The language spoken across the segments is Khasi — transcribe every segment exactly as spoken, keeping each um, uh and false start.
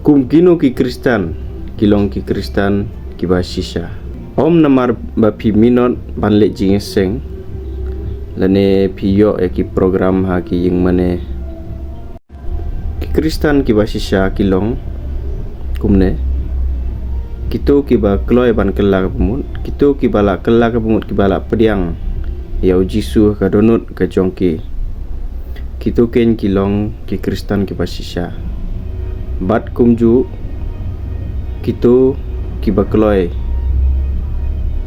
Kum kino ki Khristan ki long ki Khristan kiba shisha? Ym namar ba phi minot ban leit jingïaseng lane phi ïoh ïa ki program ha ki ïing mane. Ki Khristan kiba shisha ki long kumne: kito kiba kloi ban kylla ka bamut, kito kiba la kylla ka bamut, kiba la pdiang ïa u Jisu ha ka dohnud ka jong ki. Kito kein ki long ki Khristan kiba shisha. Bad kumjuh kito kiba kloi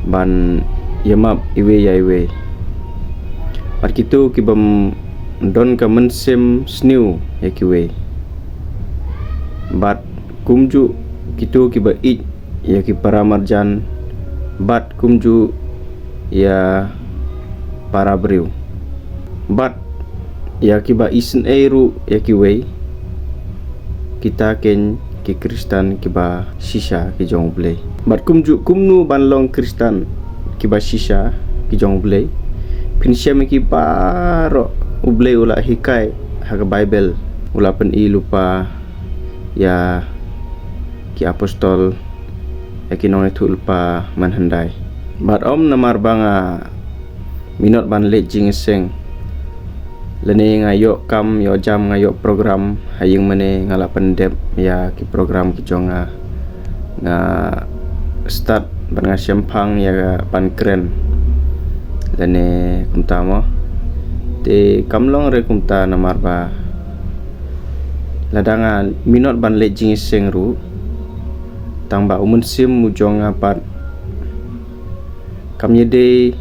ban ïamap iwei ïa iwei, bad kito kiba don ka mynsiem sniew ïa kiwei, bad kumjuh kito kiba ïeit ïa ki para marjan, bad kumjuh ïa para briew, bad ïa kiba isynei ruh ïa kiwei. Kita kein ki Khristan kiba shisha ki jong U Blei. Bad kumjuh kumno ban long Khristan kiba shisha ki jong U Blei? Phin shem ïa ki baroh U Blei u la hikai ha ka Baibl, u la pyni lypa ïa ki apostol, ïa ki nongïathuhlypa mynhyndai. Bad ym namar ba nga minot ban leit jingïaseng lane nga ïoh kam ïoh jam, nga ïoh program ha ïing mane, nga la pyndep ïa ki program ki jong nga, nga stad bad nga shemphang ïa ban kren lane kumta mo. Te kam long re kumta, namar ba lada nga minot ban leit jingïaseng ruh, tang ba u mynsiem u jong nga pat kam ïadei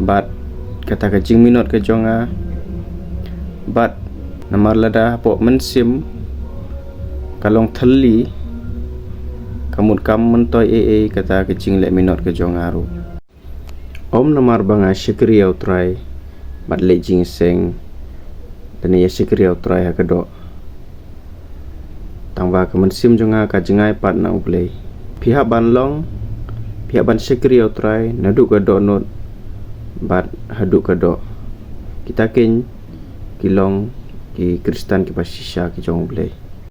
bad kata ka jingminot ka jong nga. Bad namar lada hapoh mynsiem ka long thylli, ka mut kam myntoi ei ei kata ka jingleh minot ka jong nga ruh. Ym namar ba nga shakri ïa U Trai bad leit jingïaseng lane ïa shakri ïa U Trai ha ka doh, tang ba ka mynsiem jong nga ka jngai pat na U Blei. Phi hap ban long, phi hap ban shakri ïa U Trai naduh ka dohnud bad haduh ka doh. Kita kein ki long ki Khristan kiba shisha ki jong U Blei.